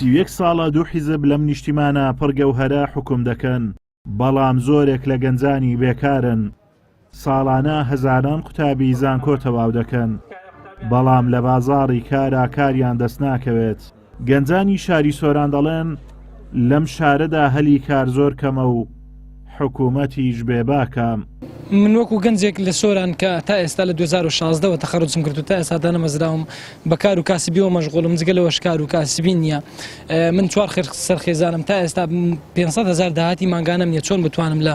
31 ساڵە دوو حیزب لەم نیشتیمانە پڕ گەوهەرە حوکم دەکەن، بەڵام زۆرێک لە گەنجانی بێکارن، ساڵانە هەزاران قوتابی زانکۆ تەواو دەکەن، بەڵام لە بازاڕی کارا کاریان دەستناکەوێت. گەنجانی شاری سۆران دەڵێن، لەم شارەدا هەلی کار زۆر کەمە و حکوومەتیش بێباکە. من وەکو گەنجێک لە سۆران کە تا ئێستا لە 2016 وە تەخەروجم کرد و تا ئێستا دانەمەزراوم بە کار و کاسبیەوە مەشغوڵم جگە لەوەش کار و کاسبی نییە من چوار سەر خێزانم تا ئێستا 500 هزار داهاتی مانگانەم نییە چۆن بتوانم لە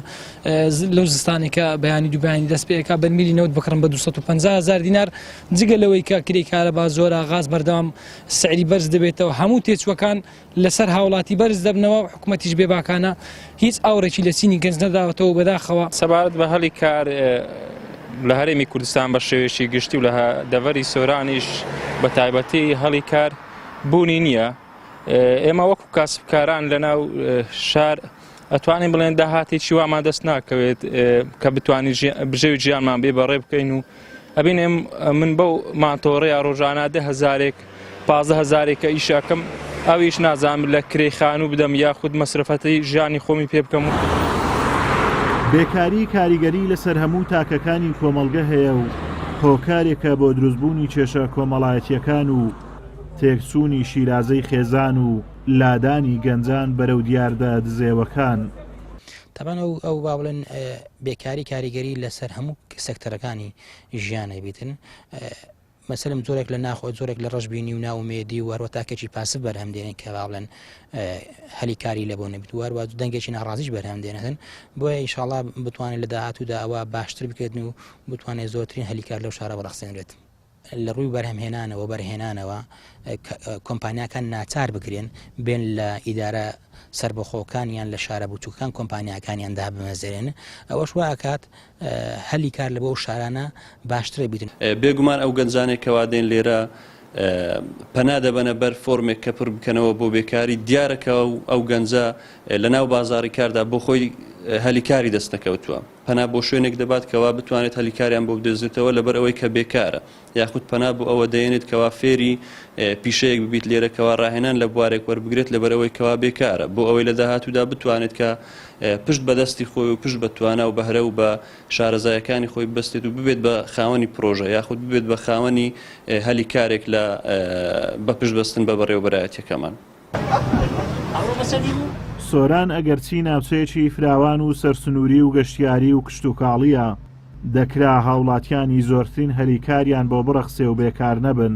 لەو زستانێک کە بەیانی دوو بەیانی دەست پێ ئەکا بەرمیلی نەوت بکڕم بە 250 هزار دینار جگە لەوەی کە کرێی کارەبا زۆرە غاز بەردەوام سعری بەرز دەبێتەوە هەموو تێچووەکان لەسەر هاوڵاتی بەرز دەبنەوە و حکومەتیش بێباکانە هیچ ئاوڕێکی لە چینی گەنج نەداوەتەوە و بەداخەوە. سەبارەت بە هەلی کار لە هەرێمی کوردستان بە شێوەیەکی گشتی و لە دەڤەری سۆرانیش بە تایبەتی هەلی کار بوونی نییە ئێمە وەکو کاسبکاران لە ناو شار ئەتوانین بڵێن داهاتێکی وامان دەست ناکەوێت کە بتوانین بژێوی ژیانمان بێ بەڕێ بکەین و ئەبینێم من بەو ماتۆڕەیە ڕۆژانە دە هەزارێک پازدە هەزارێک کە ئیشەکەم ئەویش نازانم لە کرێی خانوو بدەم یاخود مەسرەفەتی ژیانی خۆمی پێ بکەم و. بێکاری کاریگەری لەسەر هەموو تاکەکانی کۆمەڵگە هەیە و هۆکارێکە بۆ دروستبوونی کێشە کۆمەڵایەتییەکان و تێکچوونی شیرازەی خێزان و لادانی گەنجان بەرەو دیاردە دزێوەکان. تەبعەن ئەو ئەو با بڵێن بێکاری کاریگەری لەسەر هەموو سێکتەرەکانی ژیان ئەبیتن مەسەلم جۆرێک لە ناخۆ جۆرێک لە ڕەشبینی و ناومێدی و هەروە تاکێکی پاسف بەرهەم دێنن کە با بڵێن هەلی کاری لە بۆ نەبێت و هەروە دەنگێکی ناڕازیش بەرهەم دێنن بۆیە ئیشاڵا بتوانێت لە داهاتوودا ئەوە باشتر بکرێتن و بتوانێت زۆرترین هەلی کار لەو شارە بڕەخسێنرێت. لە ڕووی بەرهەمهێنانەوە وەبەرهێنانەوە کۆمپانیاکان ناچار بکرێن بێن لە ئیدارە سەربەخۆکان یان لە شارە بچووکەکان کۆمپانیاکانیان دابمەزرێنن ئەوەش وا ئەکات هەلی کار لە بۆ ئەو شارانە باشترە بیتن. بێگومان ئەو گەنجانەی کەوا دێن لێرە پەنا دەبەنە بەر فۆرمێک کە پر بکەنەوە بۆ بێکاری، دیارە کە ئەو گەنجە لەناو بازاڕی کاردا بۆ خۆی هەلی کاری دەست نەکەوتووە. پەنا بۆ شوێنێک دەبات کەوا بتوانێت هەلی کاریان بۆ بدۆزێتەوە لەبەر ئەوەی کە بێکارە یاخود پەنا بۆ ئەوە دەێنێت کەوا فێری پیشەیەک ببیت لێرە کەوا ڕاهێنان لە بوارێک وەربگرێت لەبەر ئەوەی کەوا بێکارە بۆ ئەوەی لە داهاتوودا بتوانێت کە پشت بە دەستی خۆی و پشت بە توانا و بەهرە و بە شارەزایەکانی خۆی ببەستێت و ببێت بە خاوەنی پرۆژە یاخود ببێت بە خاوەنی هەلی کارێک لە بە پشت بەستن بە بەڕێوەبەرایەتیەکەمان. سۆران ئەگەرچی ناوچەیەکی فراوان و سەرسنووری و گەشتیاری و کشتوکاڵییە، دەکرا هاوڵاتیانی زۆرترین هەلی کاریان بۆ بڕەخسێ و بێکار نەبن،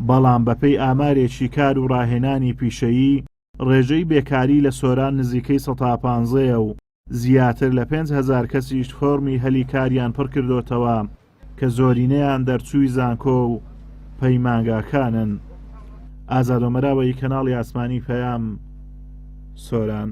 بەڵام بەپێی ئامارێکی کار و ڕاهێنانی پیشەیی، ڕێژەی بێکاری لە سۆران نزیکەی سەتا پانزەیە و زیاتر لە 5000 کەسیش فۆرمی هەلی کاریان پڕکردۆتەوە کە زۆرینەیان دەرچووی زانکۆ و پەیمانگاکانن. ئازاد ئۆمەراوەیی کەناڵی ئاسمانی پەیام، سۆران.